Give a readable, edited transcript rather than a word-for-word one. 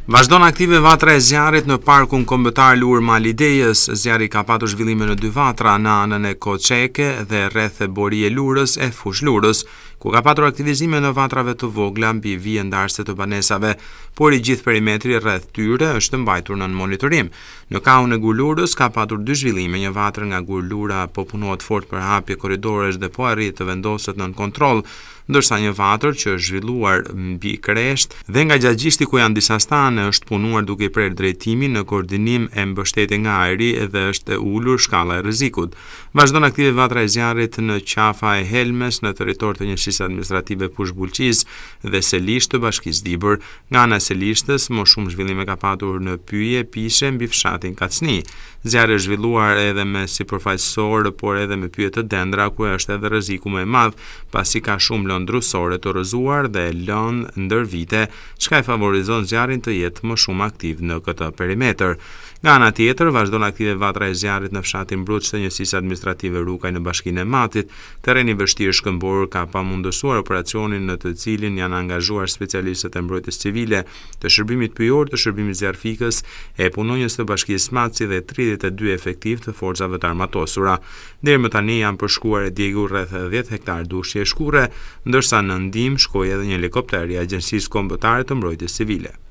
Vazhdon aktive vatra e zjarrit në Parkun Kombëtar Lurë Mali i Dejës. Zjarri ka patur zhvillime në dy vatra, në anën e Koçeke dhe rreth Bori e Lurës e Fushë Lurës, ku ka patur aktivizime në vatrave të vogla mbi vijën ndarëse të banesave, por i gjithë perimetri rreth tyre është mbajtur nën monitorim. Në kahun e Gurlurës ka patur dy zhvillime, një vatër nga Gurlura po punohet fort për hapje korridoresh dhe po arrihet të vendoset nën kontroll, ndërsa një vatër që është zhvilluar mbi kreshtë dhe nga Gjagjishti ku janë disa stane është punuar duke i prerë drejtimin në koordinim e mbështetje nga ajri dhe është ulur shkalla e rrezikut. Vazhdon aktive vatra e zjarrit në Qafa e Helmes në territor të njësisë administrative Fushë Bulqizë dhe Selishtë të Bashkisë Dibër. Nga ana e Selishtës, më shumë zhvillime ka patur në pyje pishe mbi fshatin Kacni. Zjarri është zhvilluar edhe me sipërfaqësor, por edhe me pyje të dendura, ku është edhe rreziku më i madh, pasi ka shumë lëndë drusore të rrëzuar dhe lëndë ndër vite, çka e favorizon zjarrin të jetë më shumë aktiv në këtë perimetër. Nga ana tjetër, vazhdon aktive vatra e zjarrit në fshatin Bruç të njësisë administrative Rukaj në bashkinë e Matit. Terreni i vështirë shkëmbor ka pamundësuar operacionin në të cilin janë angazhuar specialistët e mbrojtjes civile, të shërbimit pyjor, të shërbimit zjarrfikës e punonjës të bashkisë Mat si dhe 32 efektivë të forcave të armatosura. Deri më tani janë përshkuar e djegur rreth 10 hektarë dushje e shkurre, ndërsa në ndihmë shkoi edhe një helikopter i Agjencisë Kombëtare të Mbrojtjes Civile.